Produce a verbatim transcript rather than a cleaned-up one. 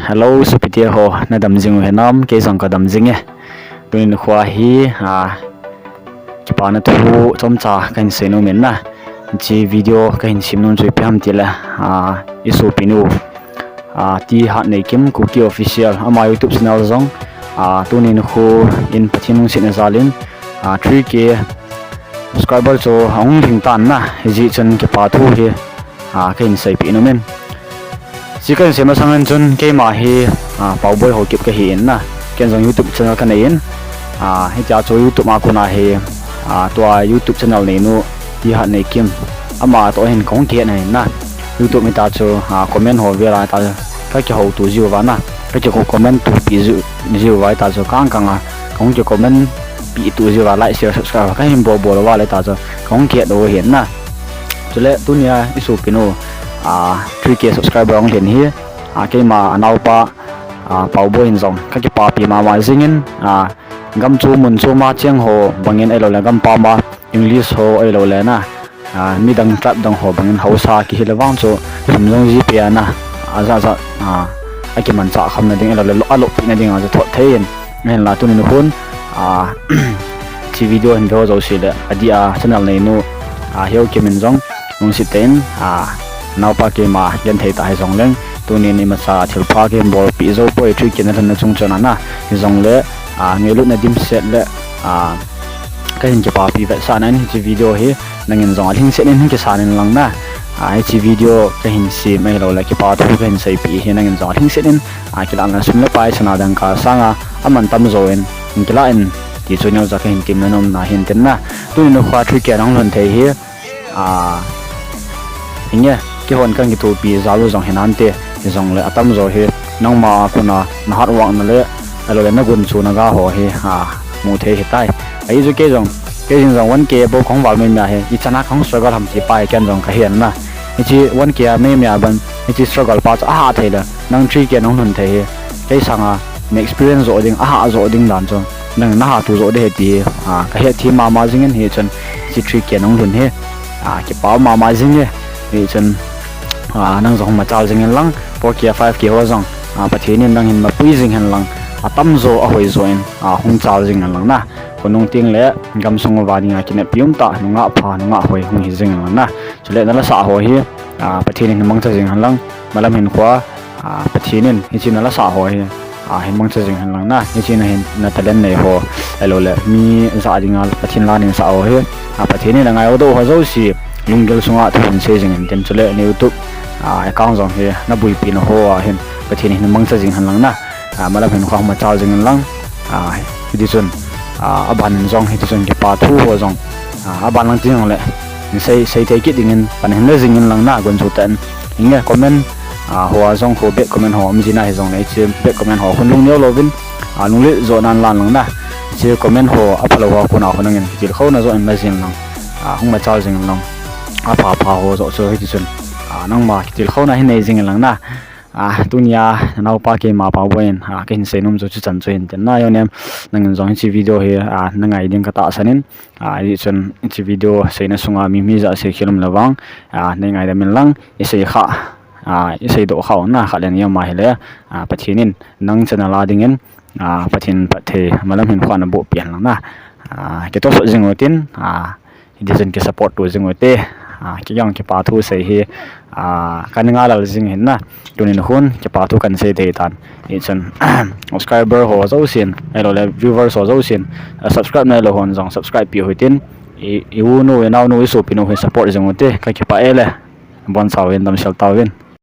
Hello, sopite ho, nadam jing u hinam? Kei jong kadam jing e. Tuni nikho hi, a, kipana thu chomcha kahin sei nom in na. Hiche video kahin sem nom chu ipi ham tile, a, i sopinu, a, T Hatneikim Kuki Official, ama YouTube channel jong, a, tuni nikho in Pathen lungsetna jal in, a, three K subscriber chu ahung lhing tan na, hijeh chun kipa thu hi, a, kahin seipeh nom in. Hiche kahin sei masang in chun keima hi, a, Paoboi Haokip kahi in na. Ken jong YouTube channel kanei in, a, hitia chu YouTube a kona hi, a, tua YouTube channel neinu T Hatneikim, ama toh hin kahung kihetna ahin na. YouTube hita chu, a, comment ho vel a hita kakihouto jiu va na, kakicomment topi jiu, jiu va hita chu kang kang a kahung kicomment peh to jiu va, like, share, subscribe kahin bol bol uva le hita chu kahung kihet u ahin na. Chule tunia i sopinu, a, three K subscriber ahung lhin hi, a, keima anaopa, a, Paoboi in jong kakipapi mama jing in, a, gam chom mun chom a cheng ho bang in ahiloule gampam a English ho ahiloule na, a, midang tribe dang ho bang in haosa kihi le vang chu sum jong jipe a na, ajat jat, a, akimanchah khamna ding ahiloule lo, aloppi na ding a chu thot thei in, ahinla tuni nikhon, a, hiche video hin ve ho jouse le adeh a channel neinu, a, Haokip in jong lungset tah in, a, naopa keima genthei tah hijongleng, tunin imacha thilpha kahin bolpeh jou poi, three K nalhunna chung chon a na, hijongle, a, ngailutna dimset le, a, kahin kipapi vetsahna in hiche video hi nangin jong alhingset in hin kisan in lang na. A, hiche video kahin sem ahiloule kipa thu kahin seipeh hi nangin jong alhingset in, a, kilahna sum le pai sana dangka sanga aman tamjo in hin kilah in ti chu neocha kahin temna nomna hin tin na. Tuni nikho three K nahung lhun thei hi, a, hinge, keihon kakithopi jal u jong hinante, hijongle atamjo hi nangma a kona na hard work na le, ahiloule nagunchuna ga ho hi, a, mu thei hitai. Ahi chu kei jong, kei jong one K bou kahung val maimai hi ichan a kahung struggle ham ti pa hi ken jong kahen na. Hiche one K a maimai a ban hiche struggle pa chu ahah thei le nang three K nahung lhun thei hi, kei sanga na experience joh ding, ahah joh ding dan chu nang naha tu joh ding ahi ti hi, a, kahetthem mama jing in, hichun hiche three K nahung lhun hi, a, kipa mama jing e. Hichun, a, nang jong hung machal jing in lang, four K, five K ho jong, a, Pathen in nang hin mapui jing hen lang, atamjo ahoi jo in, a, hung chal jing in lang na. Khonung tengle gamsung uva dinga kineppi umtah, nungah pha, nungah hoi hung hi jing in lang na. Chule nalasah ho hi, a, Pathen in hin mangcha jing hen lang, malam hinkhoa, a, Pathen in hiche nalasah ho hi, a, hin mangcha jing hen lang na. Hiche nahin, na talent nei ho, ahiloule mi jah dinga Pathen lanin sah ho hi, a, Pathen in angaidoh ho jouse lunggel sunga thu hin sei jing in tin, chule na YouTube, a, account jong hi nabuipina ho a hin Pathen in hin mangcha jing hen lang na. A, malam hinkhoa hung machal jing in lang, a, hitichun, a, aban in jong hitichun kipa thu ho jong, a, aban lang ti jongle sei, seithei kit dingin pan hin la jing in lang na, gunchu tah in. Hinge, comment, a, hoa jong khu bad comment ho um jin ahijongle hiche bad comment ho khun lungneo louvin, a, lunglet jo nan lan lang na. Hiche comment ho aphalou ho a kona khu nangin kitilkhouna joh in la jing lang, a, hung machal jing in lang, apha pha ho joh chu hitichun, a, nangma kitilkhouna hin nei jing in lang na. A, tunia nanaopa keima Paoboi in, a, kahin sei nom chu chuchan chu hin tin na. Jonem, nangin jong hiche video hi, a, nangai ding katahsan in, a, hichun hiche video seina sunga mi, mi jah sei khel um le vang, a, nei ngaidam in lang, isei kha, a, iseidoh khau na khat le ni um ahile, a, Pathen in nang channel a dingin, a, Pathen phatthei malam hinkhoa naboh peh hen lang na. A, kitohsot jing utin, a, hitichun kisupport to jing ute. A, kei jong kipa thu sei hi, a, kana ngai lal jing hin na. Tuni nikhon kipa thu kahin sei thei tan. Hichun subscriber ho jousen, ahiloule viewers ho jousen, a, subscribe nailou hon jong subscribe peh u hitin, i, i unu, i naonu, i sopinu hi support jing ute. Kakipah e le. Bonchauvin, damsel tauvin.